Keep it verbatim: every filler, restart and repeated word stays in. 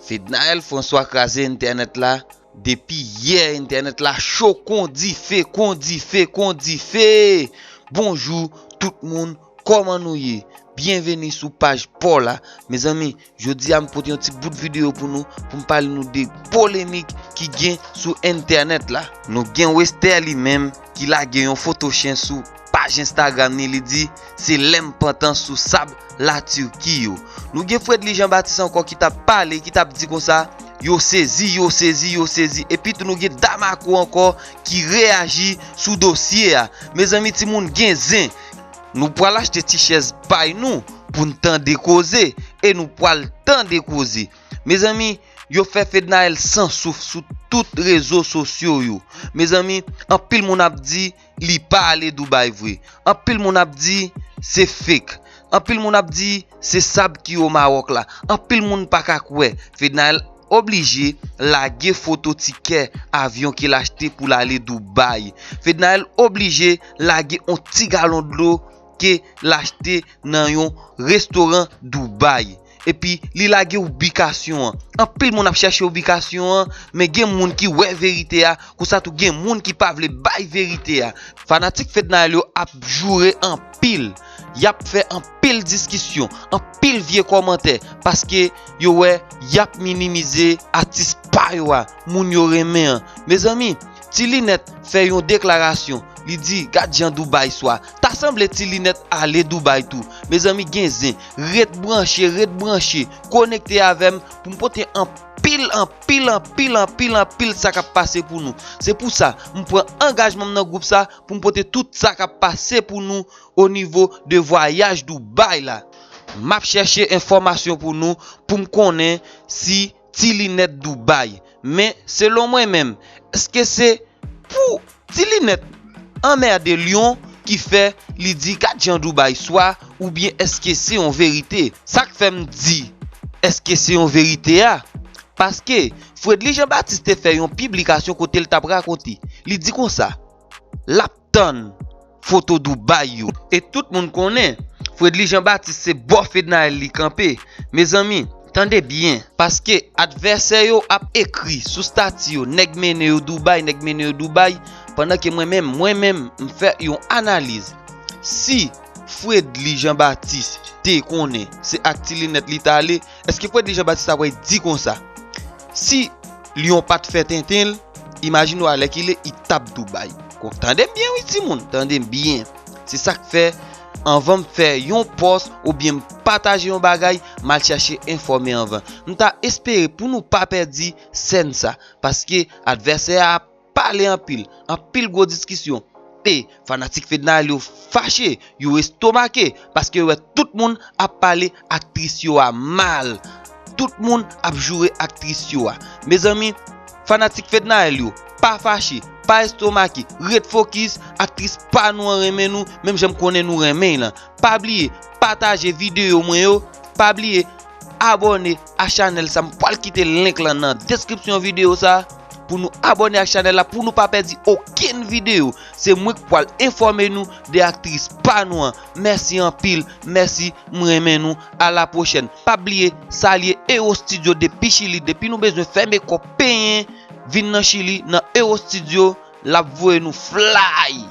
Fednaelle François kraze entènèt la. Depi yè, entènèt la cho kon dife, kon dife, kon dife. Bonjou tout moun, kòman nou ye? Byenveni sou paj pa w la. Mezanmi, jodi a m pote yon ti bout videyo pou nou, pou m pale nou de polemik ki gen sou entènèt la. Nou gen Wester li menm ki lage yon foto chen sou paj Instagram ni, li di, se lè m pantan sou sab Latirki yo. Nou gen Fredly Jean Baptiste ankò ki t ap pale, ki t ap di konsa, yo sezi, yo sezi, yo sezi. Epi tou nou gen Damaco ankò ki reyaji sou dosye a. Mezanmi, timoun, gen zen. Nou pral achte ti chèz pay nou pou n tande koze, e nou pral tande koze. Mezanmi, yo fè Fednaelle san souf sou tout rezo sosyo yo. Mezanmi, anpil moun ap di li pa ale Dubai vre. Anpil moun ap di se fake. Anpil moun ap di se sab ki o Mawòk la. Anpil moun pa ka kwè. Fednaelle oblije lage foto tikè avyon ke l achte pou l ale Dubai. Fednaelle oblije lage on ti galon dlo ke l achte nan yon restoran Dubai. Epi li lage ibikasyon an. Anpil moun ap chèche ibikasyon an, men gen moun ki wè verite a, konsa tou gen moun ki pa vle bay verite a. Fanatik Fednaelle yo ap joure anpil. Y ap fè anpil diskisyon, anpil vye kòmantè, paske yo wè y ap minimize atis pa yo a, moun yo renmen an. Mezanmi, Ti Linèt fè yon deklarasyon, li di, gad jan Dubai swa. Ta sanble Ti Linèt ale Dubai tou. Mezanmi, gen zen. Ret branche, ret branche. Konekte avè m pou m pote anpil, anpil, anpil, anpil, anpil sa k ap pase pou nou. Se pou sa, m pran angajman m nan gwoup sa pou m pote tout sa k ap pase pou nou o nivo de vwayaj Dubai la. M ap chèche enfòmasyon pou nou, pou m konnen si Ti Linèt Dubai. Men, selon mwen menm, èske se pou Ti Linèt anmède Lyon ki fè li di gad jan Dubai swa, oubyen èske se yon verite? Sa k fè m di, èske se yon verite a? Paske Fredly Jean Baptiste te fè yon piblikasyon kote l t ap rakonte. Li di konsa, l ap tann foto Dubai yo. E tout moun konnen, Fredly Jean Baptiste se bò Fednaelle li kanpe. Mezanmi, tande byen, paske advèsè yo ap ekri sou stati yo, nèg mennen yo Dubai, nèg mennen yo Dubai, pandan ke mwen menm, mwen menm, m fè yon analiz. Si Fredly Jean Baptiste te konnen se ak Ti Linèt li t ale, èske Fredly Jean Baptiste ta pral di konsa? Si Lyon pa t fè tenten l, imajine w alèkile, i t ap Dubai. Kon, tande m byen wi timoun, tande m byen. Se sa k fè, anvan m fè yon pòs oubyen m pataje yon bagay, m al chèche enfòme anvan. M ta espere pou nou pa pèdi sèn sa, paske advèsè a ap pale anpil, anpil gwo diskisyon. E fanatik Fednaelle yo fache, yo estomake, paske yo wè tout moun ap pale aktris yo a mal. Tout moun ap joure aktris yo a. Mezanmi, fanatik Fednaelle yo, pa fache, pa estomake, ret fokis, aktris pa nou an renmen nou, menm jan m konnen nou renmen l lan. Pa bliye pataje videyo mwen yo, pa bliye abòne a chanèl sa. M pral kite link lan nan deskripsyon videyo sa pou nou abòne ak chanèl la, pou nou pa pèdi okenn videyo. Se mwen k pral enfòme nou de aktris pa nou an. Mèsi anpil, mèsi, m renmen nou. A la pwochèn. Pa bliye salye Ewo Studio depi Chili. Depi nou bezwen fè mekòp, penyen, vin nan Chili, nan Ewo Studio, l ap voye nou fly.